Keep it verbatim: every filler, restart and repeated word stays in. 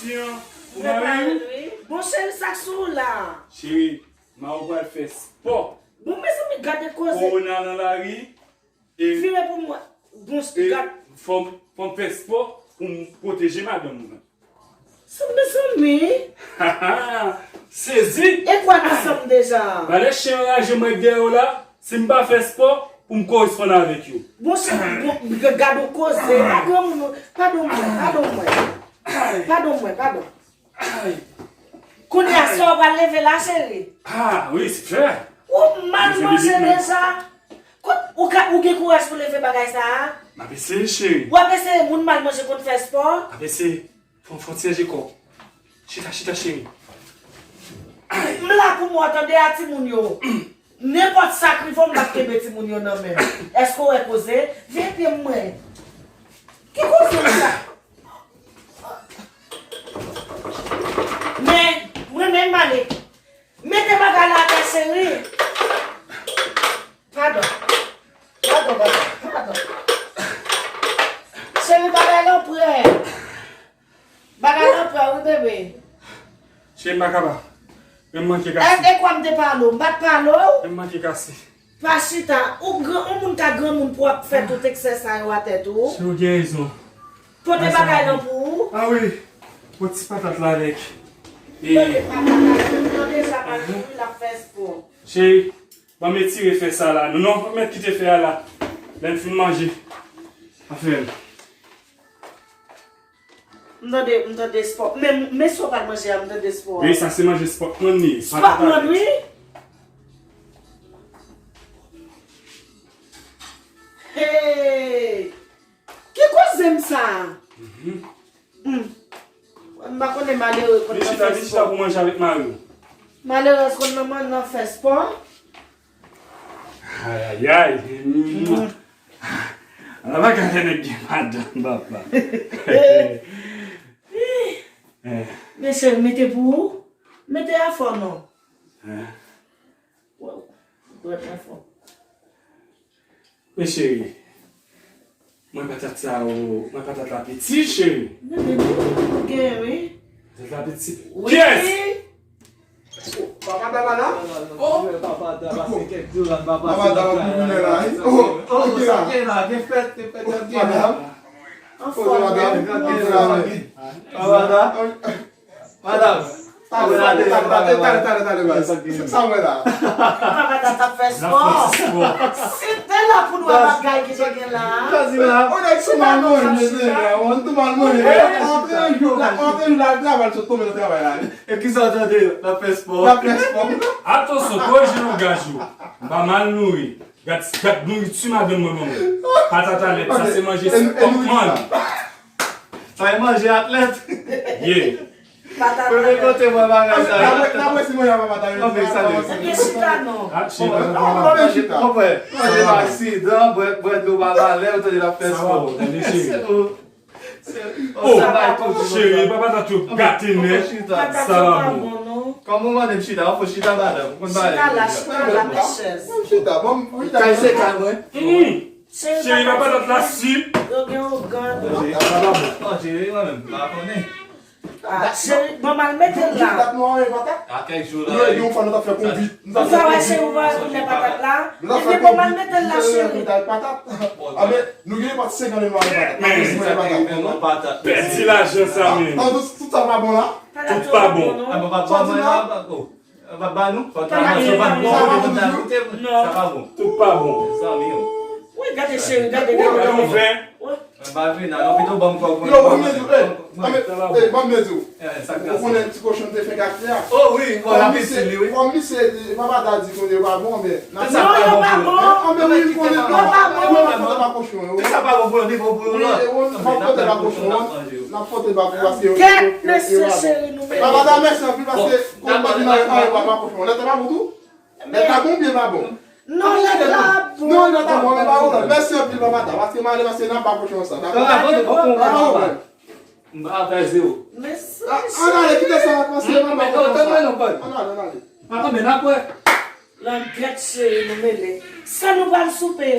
Ti an, ou mari w? Bon, cheri, sa k sou ou la? Cheri, mari w pral fè spò. Bon, mezanmi, gade koze. Kowona nan lari. E, vire pou mwen. Bon, e gad. Fò m, fò m fè spò pou m pwoteje madanm mwen. Sa mezanmi. Sezi. E kwa nou sanm deja? Gade chen anraje mwen dèyè w la. Si m pa fè spò, pou m koresponn avèk yo. Bon, se, bon, gade yon koze. Pa granmoun, padon mwen, padon mwen. Padon mwen, padon. Ay. Kounye a, sa w pral leve la, cheri? Ah, wi, se fè. Ou mal manje deja. Kot ou ka, ou gen kouraj pou leve bagay sa a? M ap eseye, cheri. W ap eseye, moun mal manje konn fè spò? M ap eseye. Fò, fò ti anje kò. Chita, chita, cheri. M la pou mwen, tande a timoun yo. Nenpòt sa k rive w, m p ap kenbe timoun yo nan men m. Èske w wè koze? Veye pye m mwen. Ki koze sa? Men, mwen menm m ale. Mete bagay la atè, cheri. Padon. Padon, padon, padon. Cheri, bagay lan prè. Bagay lan prè, wi, bebe. Cheri, m pa kapab. Men m manke kase. E, e kwa m te pale w? M pa t pale w? Men m manke kase. Pa chita. Ou gran, yon moun ka granmoun pou w ap fè tout eksè sa yo atè tou. Cheri, ou gen rezon. Pote bagay lan pou ou. Ah wi. Pote ti patat la avèk. E, pote patat la, cheri, m tande sa pa kouri, l ap fè spò. Cheri, ban m etire fè sa la. Non, non, mèt kite fè a la. Lè m fin manje. Afè m. M tande, m tande spò. Men, men sa w pral manje a, m tande spò a. Wi, sa se manje spò mwen li. Spò mwen, wi. Hey! Ki koze m sa? Mhm. Hmm. M pa konnen malere konn nan fè spò. Vin chita pou manje avèk mari w. Malerèz konn nan, nan fè spò. Ayayay. Ala bagay nèg gen madanm, papa. Eh. Men cheri, mete pou ou. Mete afè w non. Eh. Waw. Brèf afè w. Men cheri, mwen patat sa yo, mwen patat la piti, cheri. Men, men, men, ou gen, wi. Patat la piti. Wi. Yes! Papa Daba la? Oh! Papa Daba, se kèk dola, papa, papa Daba, kounye la, wi. Oh, oh, sa gen la, gen fèt, gen fèt, gen fèt. Madam. Anfòm, madam. Papa Daba. Madam. Talè, talè, talè, talè, talè, baz. Sa mwen la. Papa Daba t ap fè spò. Si te la pou nou wè bagay ki te gen la. Kazi la. On nèg sou malmoni, mesye, on tou malmoni. L ap antre jou, l ap antre jou, l al travay, l sot tonbe nan travay la. E kisa w tande? L ap fè spò. L ap fè spò. Atansyon, korije langaj ou. M pa mal nouri. Gad, gad nouriti madanm mwen ban mwen. Patat a lèt, sa se manje spòkman. Sa e manje atlèt. Yeah. Patat a lèt. Premye kote mwen bagay sa. N ap wè si mwen ap patat. Anben sa de. Ebyen chita non. Ah, chita. Mwen manje pa aksidan, bwè, bwè dlo pa valè, ou tande l ap fè spò. Se ou. Oh, cheri, papa ta tou gate nèt. Sa pa bon. Kòman w mande m chita? Ou fò chita, madanm. Ou konn pale. Chita la, chita la, mèt chèz. Chita, bon, chita. Kay se kay mwen. Cheri, papa ta la si. Yo gen ougan. Sa pa bon. Non, cheri, mwen menm, m pa konnen. Ah, cheri, manman l mete l la. Ak kèk jou la. Yon fwa nou t ap fè konbit. Ou pa wè cheri, ou pa wè koulè patat la. Epi manman l mete l la, cheri. Patat. Anben, nou gen nenpòt senk an nou pa gen patat. Pèdi lajan sa menm. An tout, tout sa pa bon la. Tout pa bon. Sa w di la. Sa pa bon. Sa pa bon. Tout pa bon. Wi, gade cheri, gade, gade, gade. Mwen pa vin la non, pito ban m kòb mwen. Yo, ban m di w, eh, ban m di w. Ou konnen ti kochon te fè gate a? Oh wi, bon, l ap itil li, wi. Fò misye, papa ta di konnen yo pa bon, men. Non, yo pa bon. Anben wi, konnen yo pa bon. Yo pa bon. Sa pa bon pou yo, ni bon pou yo la. Wi, n ap pote ba kochon an. N ap pote ba pou paske yo. Kèt, mesye cheri, nou mele. Papa ta mèsi anpil paske konnen pa di nan yo pa bon kochon. Lè ta pa bon tou. Lè ta bon oubyen pa bon? Non, lè ta bon. Non, lè ta bon, men pa bon non. Mèsi anpil, papa ta, paske m ale, paske n ap ba kochon sa, dakò? Papa, bon, bon, bon, bon, bon. M pa fè zewo. Mèsi. Ann ale, kite sa, paske m ap ba kochon sa. Ann ale, ann ale. Papa, men n ap wè. Langèt cheri, nou mele. Sa nou pral soupe?